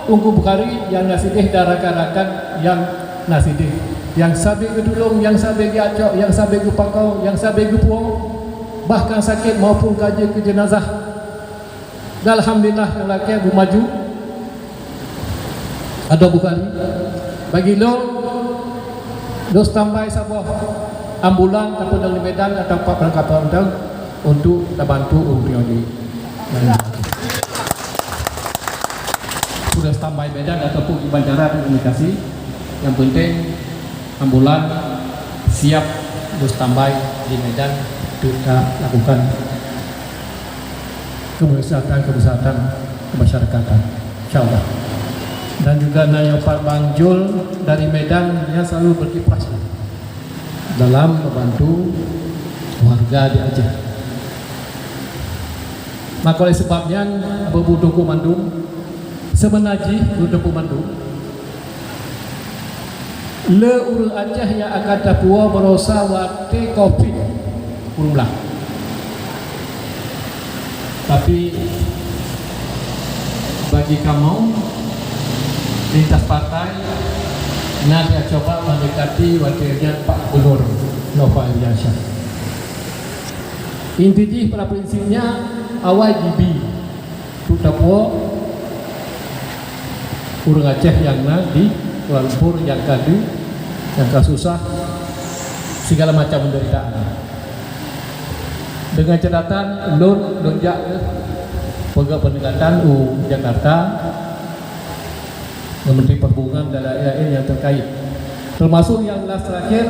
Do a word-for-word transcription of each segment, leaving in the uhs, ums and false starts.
Teungku Bukhari nyang na sideh dan rakan-rakan nyang na sideh, nyang sabe geutulông, nyang sabe geuacok, nyang sabe geupakau, nyang sabe geupuwoe, bahkan sakét maupun ka jeuet keu jeunazah. Dan alhamdulillah, nyang lakée beumaju. Adoe Bukhari, bagi lôn, lôn standby saboh ambulan atawa di Medan atawa pat peurangkat-peurangkat untuk tabantu ureuëng nyoe. Sudah standby Medan ataupun di bandara komunikasi, yang penting ambulan siap berstandby di Medan untuk kita lakukan kemusyawaratan-kemusyawaratan kemasyarakatan, insyaallah. Dan juga na nyang pat Bang Jul dari Medan yang selalu berkiprah dalam membantu warga di Aceh. Maka oleh sebab nyan, Bapak Ibu Teungku mandum, seubeuna jih Bapak Ibu Teungku mandum, le ureuëng Aceh nyang akan tapuwoe barosa watée covid ureuëng blah. Tapi bagi kamoe lintas partai, na tacoba mendekati watée nyan Pak Gubernur Nova Iriansyah. Inti jih pada prinsipnya awai jibi untuk tapuwoe ureuëng Aceh nyang na di Kuala Lumpur nyang ka di, nyang ka susah, segala macam penderitaan. Dengan catatan lôn, lôn jak peugah pendekatan u Jakarta ngon Menteri Perhubungan dan laén-laén nyang terkait. Termasuk nyang last terakhir,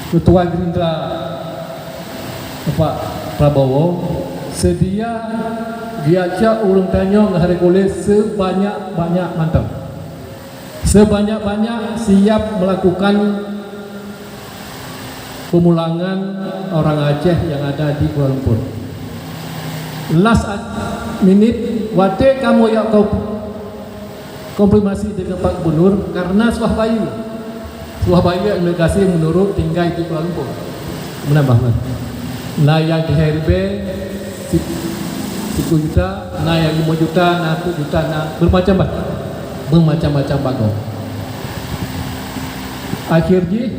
Ketua Gerindra Bapak Prabowo seudia geuacok ureuëng tanyoe ngon hareukulé seubanyak-banyak mantong. Seubanyak-banyak siap melakukan pemulangan orang Aceh yang ada di Kuala Lumpur. Last minute, watée kamoe jak konfirmasi dengan Pak Gubernur karena suah bayeue. Suah bayeue imigrasi menurut tinggai di Kuala Lumpur. Menambah, na nyang lhée ribée, si-, siplôh juta, na nyang limong juta, na siploh juta, na bermacam bah, bermacam-macam bagoe. Akhir jih,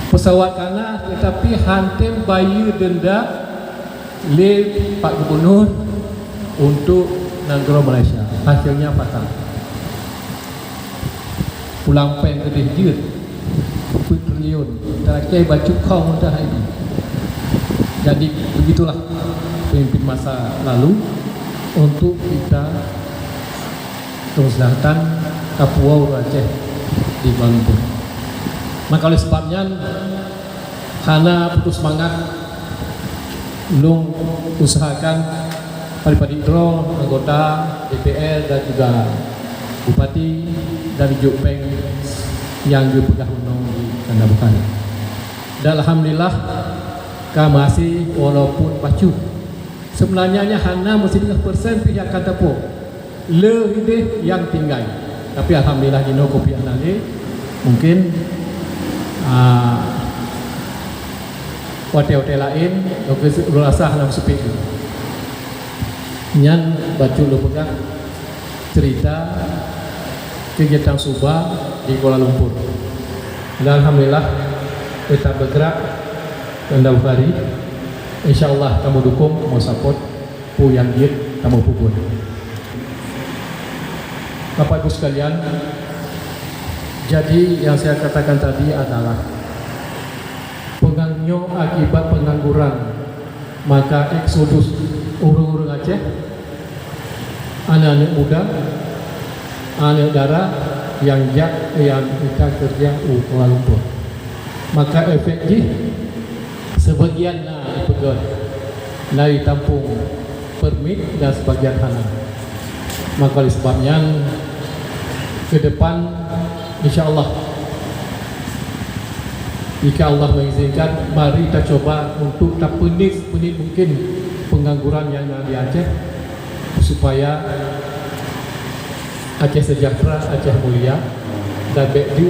pesawat kana tetapi han tem bayeue denda lé Pak Gubernur untuk nanggroe Malaysia. Akhirnya fatal. Pulang péng keudeh jeuet, peuet triliun, terakhir bacut kong meuntah lagi. Jadi, begitulah pemimpin masa lalu untuk kita kemaslahatan kapuwoe ureuëng Aceh di Kuala Lumpur. Maka oleh sebab nyan, hana putus semangat, lôn usahakan padub-padub droe anggota D P R dan juga bupati dan jok péng nyang geupeugah unoe di Kanda Bukan. Dan alhamdulillah, ka meuhasé walaupun bacut. Seubeunajih nyan hana meusidroe persen pih nyang ka tapuwoe. Le ideh nyang tinggai. Tapi alhamdulillah jinoe kopi hana lé. Mungkin, ah, watée-watée laén, lôn rasa hana meuseupet. Nyan bacut lôn peugah cerita kegiatan suba di Kuala Lumpur. Dan alhamdulillah, kita bergerak dan Bukhari. Insya Allah kamoe dukung, kamoe support. Peue nyang jeuet kamoe peubuet. Bapak Ibu sekalian, jadi yang saya katakan tadi adalah pengang-, nyoe akibat pengangguran, maka eksodus ureuëng-ureuëng Aceh, aneuk-aneuk muda, aneuk dara nyang jak, nyang mita keureuja u Kuala Lumpur. Maka efek jih, sebagian na jipeugöt, na jitampung permit dan sebagian hana. Maka oleh sebab nyan, ke depan, insya Allah, jika Allah mengizinkan, mari kita coba untuk tapeuniet sepeuniet mungkin pengangguran yang ada di Aceh, supaya Aceh sejahtera, Aceh mulia, dan bék di